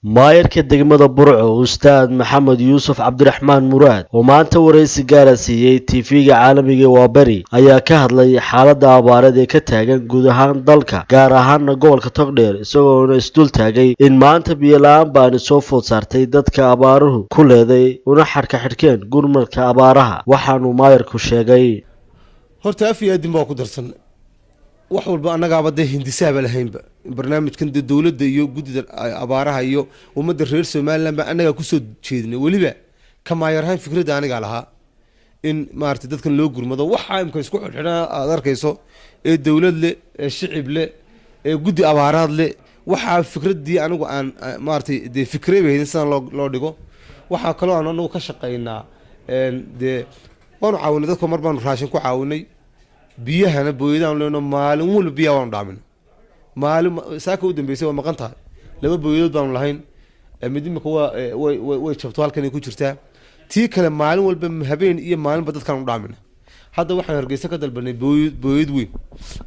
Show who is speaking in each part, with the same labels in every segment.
Speaker 1: Maayarka degmada Burco, Ustaad Maxamed Yuusuf Cabdiraxmaan Muraad, oo maanta waraysi gaara siiyey TV-ga caalamiga ee Waaberi, ayaa ka hadlay xaaladda abaareed ee ka taagan guud ahaan dalka, gaar ahaana gobolka Togdheer, isagoona isdul taagay in maanta biyo la-aan baani soo food saartay dadka abaaruhu ku leeday una xarka xidhkeen gurmadka abaaraha. Waxaanuu maayarku sheegay:
Speaker 2: Horta af iyo aadin baa ku darsan wax walba. Annagaaba dee hindisaaba lahaynba barnaamijkan. Dee dowladda iyo guddida abaaraha iyo ummadda reer Somaliland ba annagaa kusoo jeednay. Weliba ka maayar ahaan fikradda anigaa lahaa in maarata dadkan loo gurmado. Waxaa imka isku xidhxidhan aada arkayso ee dowlad leh, ee shicib leh, ee guddi abaaraad leh, waxaa fikraddii anigu aan maaratay dee fikrey bay haydin sidan loo dhigo. Waxaa kaloo aan anagu ka shaqaynaa, dee waanu caawinay dadka, mar baanu raashin ku caawinay, biyahana booyadaan leyno. Maalin walba biyaha waanu dhaamin. Maalin saaka u dambeysay waa maqan tahay, laba booyadood baanu lahayn. Mid imika waa way jabto, halkan ay ku jirtaa. Tii kale maalin walba, habeen iyo maalinba dadkaan u dhaamina. Hadda waxaan Hargeysa ka dalbanay booyad weyn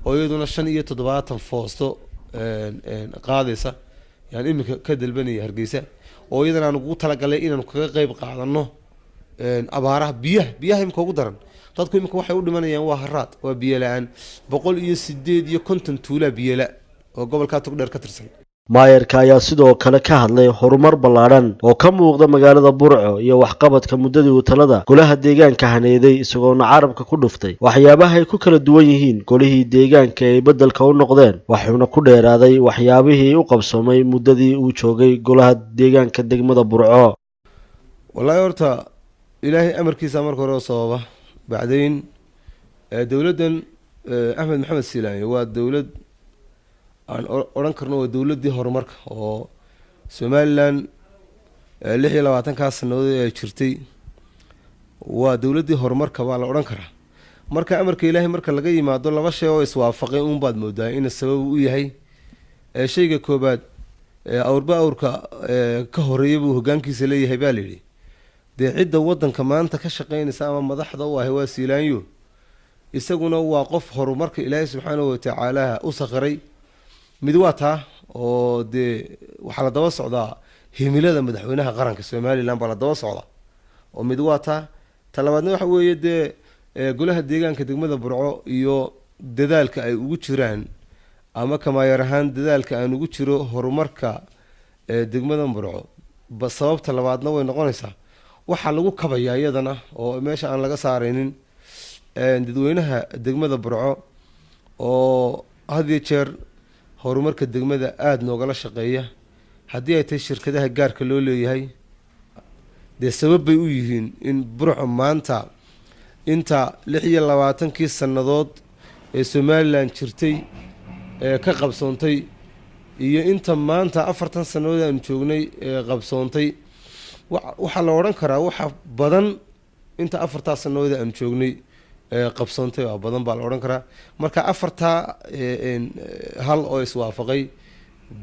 Speaker 2: oo iyaduna 75 foosto qaadaysa yaan iminka ka dalbanaya Hargeysa, oo iyadana aan ugu talagalay inaanu kaga qeyb qaadano abaaraha. Biyaha imika ugu daran, dadku imika waxay u dhimanayaan waa haraad, waa biyo la-aan. 158 tuulaa biyola oo gobolka Togdheer ka tirsan.
Speaker 1: Maayarka ayaa sidoo kale ka hadlay horumar ballaadhan oo ka muuqda magaalada Burco iyo waxqabadka muddadii uu talada golaha deegaanka haneeday, isagoona carabka ku dhuftay waxyaabaha ay ku kala duwan yihiin golihii deegaanka ay beddelka u noqdeen. Waxuuna ku dheeraaday waxyaabihii u qabsoomay muddadii uu joogay golaha deegaanka degmada Burco.
Speaker 2: Wallaahi horta Ilaahay amarkiisa marka hore oo sababa. Bacdayn dowladdan Axmed Maxamed Siilaanyo waa dowlad aan odhan karno waa dowladdii horumarka oo Somaliland 26-kaa sanadood ee ay jirtay. Waa dowladdii horumarka baa la odhan karaa. Marka amarka Ilaahay marka laga yimaado, laba shay oo iswaafaqay uunbaad moodaa ina sabab u yahay. Shayga koobaad, awrba awrka ka horeeya buu hoggaankiisa leeyahay baa layidhi. Dee cidda waddanka maanta ka shaqeynaysa ama madaxda u ahay waa Siilaanyo. Isaguna waa qof horumarka Ilaahay subxaanahu watacaala u sakhiray. Mid waa taa oo dee waxaa la daba socdaa himilada madaxweynaha qaranka Somaliland baa la daba socdaa, oo mid waa taa. Ta labaadna waxa weeye dee golaha deegaanka degmada Burco iyo dadaalka ay ugu jiraan, ama ka maayar ahaan dadaalka aan ugu jiro horumarka degmada Burco ba sababta labaadna way noqonaysaa. Waxaa lagu kabayaa iyadana oo meesha aan laga saaraynin dadweynaha degmada Burco oo had iyo jeer horumarka degmada aada noogala shaqeeya. Haddii ay tahay shirkadaha gaarka loo leeyahay, dee sabab bay u yihiin in Burco maanta inta 26-kii sannadood ee Somaliland jirtay ee ka qabsoontay iyo inta maanta 40 sannadood aanu joognay ee qabsoontay. Waxaa la odhan karaa waxa badan inta 4-taa sannadood aanu joognay ee qabsoontay waa badan baa la odhan karaa. Marka afartaa hal oo iswaafaqay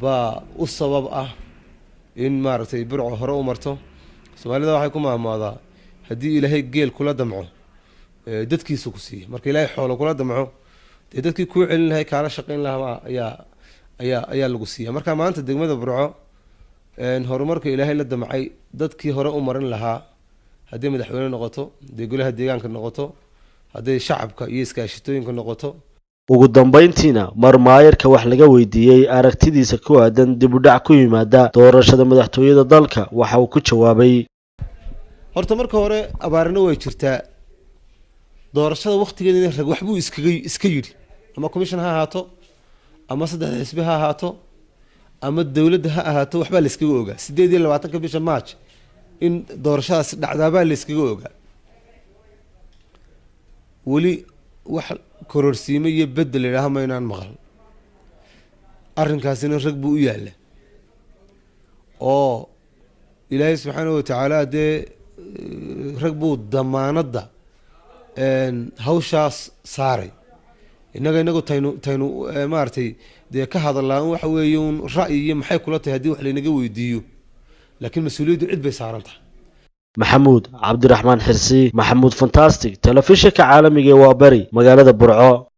Speaker 2: baa u sabab ah in maaragtay Burco hore u marto. Soomaalida waxay ku mahmaadaa, haddii Ilaahay geel kula damco, dadkiisa ku siiya. Marka Ilaahay xoolo kula damco, dee dadkii kuu celin lahay, kaala shaqayn lahaa ayaa lagu siiya. Marka maanta degmada Burco horumarka Ilaahay la damcay, dadkii hore u marin lahaa, haddii madaxweyne noqoto, haddii golaha deegaanka noqoto, hadday shacabka iyo iskaashitooyinka noqoto.
Speaker 1: Ugu dambayntiina, mar maayarka wax laga weydiiyey aragtidiisa ku aadan dib u dhac ku yimaada doorashada madaxtooyada dalka, waxa uu ku jawaabay:
Speaker 2: Horta marka hore abaarina way jirtaa. Doorashada waktigeeda rag waxbuu iska yidhi, ama commission ha ahaato, ama saddexda xisbi ha ahaato, ama dowladda ha ahaato, waxbaa la iskaga ogaa. 28-ka bisha March in doorashadaas dhacdaabaa la iskaga ogaa. Weli wax kororsiimo iyo bedel idhaaha maynaan maqal. Arrinkaasina rag buu u yaalla oo Ilaahay subxaanahu watacaala dee rag buu damaanadda hawshaas saaray. Innagu taynu maaragtay dee ka hadalaa waxa weeye un ra'yi iyo maxay kula tahay haddii wax laynaga weydiiyo, laakiin mas-uuliyaddu cid bay saaran tahay.
Speaker 1: Maxamuud Cabdiraxmaan Xirsi, Maxamuud Fantastic, telefishinka caalamiga ee Waa Beri, magaalada Burco.